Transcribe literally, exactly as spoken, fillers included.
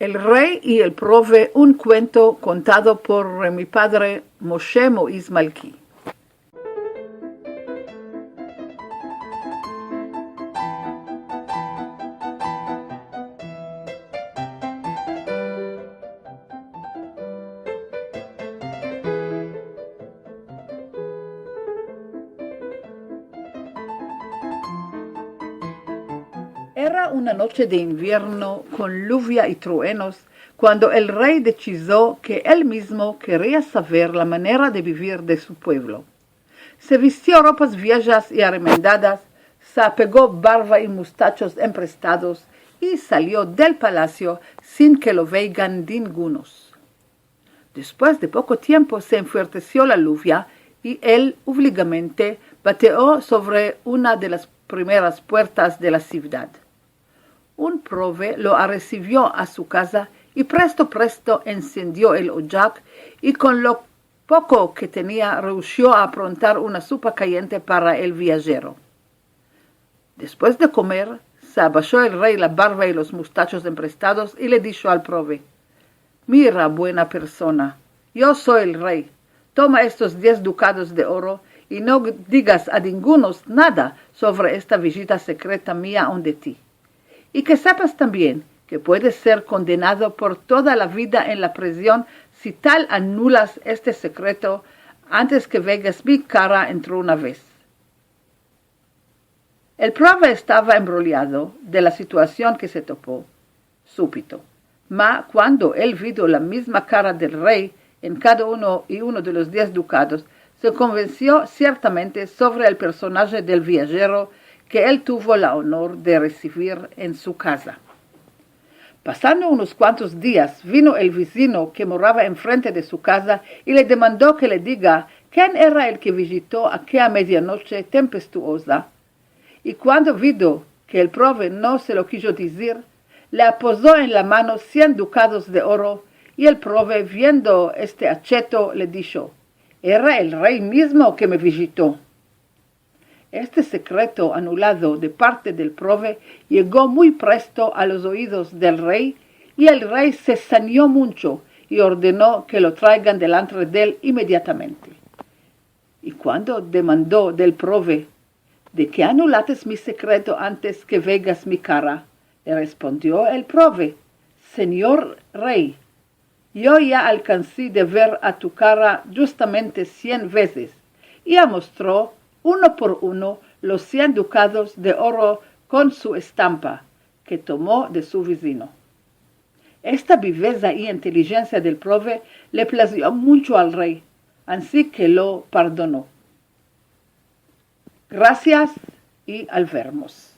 El rey i el prove, un kuento kontado por mi padre Moshe Moiz Malki. Era una noche de invierno kon luvia i truenos kuando el rey desidio ke el mizmo keria saver la manera de bivir de su puevlo. Se vistio ropas viejas i aremendadas, se apego barva i mustachos emprestados i salio del palasio sin ke lo veygan dingunos. Despues de poko tiempo se enfuertesio la luvia i el uvligamente bateo sovre una de las primeras puertas de la sivdad. Un prove lo aresivio a su kaza i presto, presto ensendio el ojak i kon lo poko ke tenia reushio a aprontar una supa kayente para el viajero. Despues de komer, se abasho el rey la barva i los mustachos emprestados i le disho al prove: "Mira, buena persona, yo so el rey. Toma estos diez dukados de oro i no digas a dingunos nada sovre esta vijita sekreta mia onde ti. I ke sepas tambien ke puedes ser kondenado por toda la vida en la prizion si tal anulas este sekreto antes ke veygas mi kara entro una vez." El prove estava embroliado de la situasion ke se topo supito. Ma kuando el vido la mizma kara del rey en kada uno i uno de los diez dukados, se konvensio siertamente sovre el personaje del viajero ke el tuvo la onor de resivir en su kaza. Pasando unos kuantos dias, vino el vizino ke morava enfrente de su kaza i le demando ke le diga ken era el ke vijito akea medianoche tempestuoza. I kuando vido ke el prove no se lo kijo dizir, le apozo en la mano sien dukados de oro, i el prove, viendo este acheto, le disho: "Era el rey mizmo ke me vijito." Este sekreto anulado de parte del prove yego muy presto a los oidos del rey, i el rey se sanio muncho i ordeno ke lo traygan delantre de el inmediatamente. I kuando demando del prove: "De ke anulates mi sekreto antes ke veygas mi kara?", le respondio el prove: "Sinyor rey, yo ya alkansi de ver a tu kara djustamente sien vezes", i amostro uno por uno los sien dukados de oro kon su estampa ke tomo de su vizino. Esta biveza i intelijensia del prove le plazio muncho al rey, ansi ke lo pardono. Grasias i al vermos.